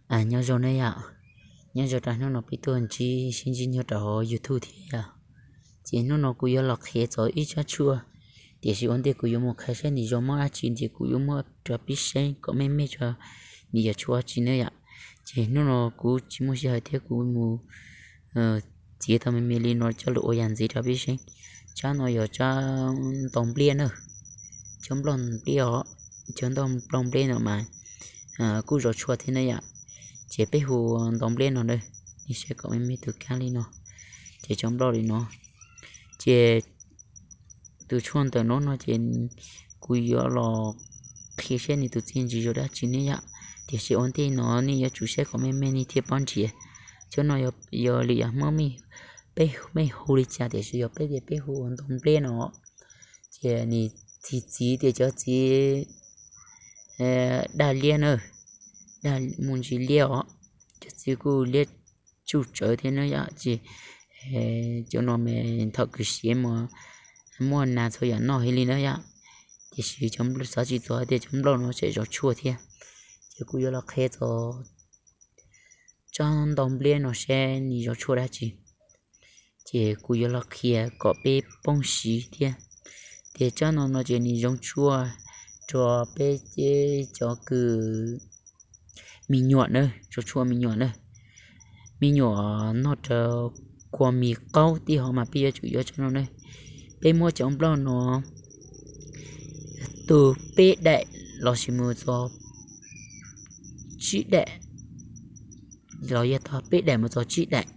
Nyob zoo ne yom, nyob zoo rau hnub no peb tuaj ntsib sib ntsib nyog rau hauv YouTube thiab yom. Ces hnub no kuv yuav los qhia txog ib tsab tshuaj, tiam sis ua ntej kuv yuav mus qhia saib nws zoo mob dab tsi ces kuv yuav muab rau peb saib kom meej meej tso nws yog tshuaj dab tsi ne yom. Ces hnub no kuv tsis muaj sij hawm thiab kuv mus txiav tau me me li no coj lus ua yam ntxiv rau peb saib. Tsab no yog tsab ntaus nplej na, cov nplej nplej os, cov ntaus nplej no mas kuj zoo tshuaj thiab ne yom. Ces peb hu ntaus nplej no na, nej saib kom me me tus kab li no, ces cov nplej li no. Ces tus tshuaj ntawm no no ces kuv yuav los qhia saib nws tus txiaj ntsig zoo dab tsi ne yom. Tiam sis ua ntej no nej yuav tsum saib kom me me nej thiaj paub nrhiav. Cov no yog lwm yam hmoob, peb mej hu li cas tiam sis yog peb tias peb hu ua ntaus nplej no, ces nws txi txiv tias cov txiv daj liab na, daj mus ntsis liab os, cov txiv kuj liab tsuj tsawv thiab na yom. Ces cov no mas thaum kws siav mas muaj nas txhua yam noj heev li na yom. Tiam sis cov xav tsis txog tias cov nplej no tseem zoo tshuaj thiab. Ces kuv yuav los qhia txog tsab ntaus nplej no seb nws zoo tshuaj dab tsi. Ces kuv yuav los qhia kom peb paub siv thiab. Tias tsab no no ces nws zoo tshuaj rau peb cov kws me nyuam na, zoo tshuaj me nyuam na. Me nyuam noj rau kua mis qaub tij hov mas peb yuav tsum yuav tsab no na. Peb muab cov nplej no tu peb daim lossis mus txog tsib daim, los yog tog peb daim mus txog tsib daim,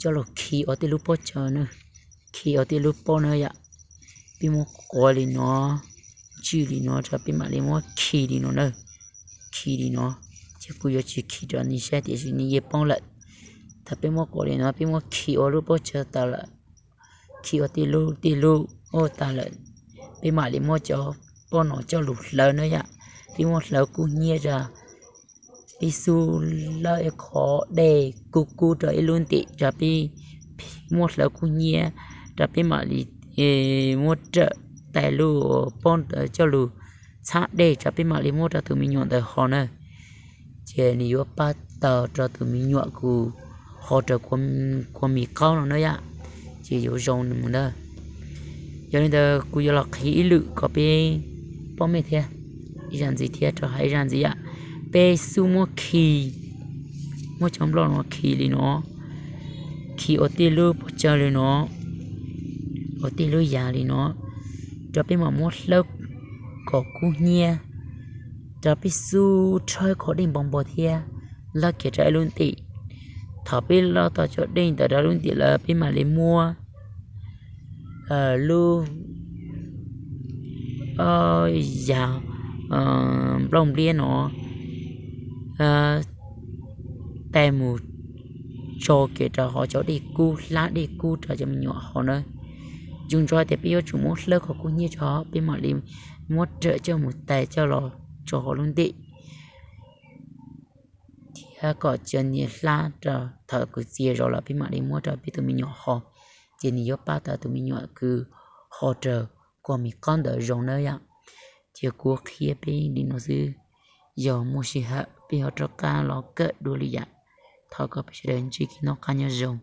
coj los khi ua tej lub pob caw na, khi ua tej lub pob na yom. Peb muab quav li no, tswj li no rau peb mam li muab khi li no na, khi li no. Ces kuv yuav tsis khi rau nej saib tiam sis nej yeej paub lawm. Thaum peb muab quav li no peb muab khi ua lub pob caw tas lawm, khi ua tej lub tej lub ua tas lawm, peb mam li muab cov pob no coj lug hlawv na yom. Peb muab hlawv kub hnyiab rau, peb xub lawb ib qho dej kub kub rau ib lub ntim rau peb, muab hlawv kub hnyiab rau peb mam li muab rawm tais lub pob ntawd coj lug txhab dej rau peb mam li muab rau tus me nyuam ntawd ho na. Ces nws yuav pab tau rau tus me nyuam kws ho raws kua mis qaub no na yom, ces yuav zoo nws mus ntag. Yog li ntawd kuv yuav los qhia ib lwm kom peb paub meej thiab, ib zaj ntxiv thiab rau hais ib zaj ntxiv yom. Peb xub muab khi, muab cov nplej no khi li no, khi ua tej lub pob caw li no, ua tej lub yam li no, rau peb mam muab hlawb kom kub hnyiab, rau peb xub rhawb qhov dej npo npo thiab lawb kiag rau ib lub ntim. Thaum peb lawb tau cov dej ntawd rau lub ntim lawm peb mam li muab lub yam nplauj npliab no tais mus tso kiag rau hauv cov dej kub, hlab dej kub rau cov me nyuam haus na. Zoo ntsov tias peb yuav tsum muab hlawb kom kub hnyiab tso peb mam li muab rawm coj mus tais coj los tso hauv lub ntim, thiab kom cia nws hlab rau thaum kws txias zog lawm peb mam li muab rau peb tus me nyuam ho, ces nws yuav pab tau tus me nyuam kws ho raws kua mis qaub ntawd zoo na yom. Ces kuv qhia peb li no xwb, yog muaj sij hawm peb ho rov qab los kawm dua li yam. Thov kom peb sawv daws ntsib kev noj qab nyob zoo.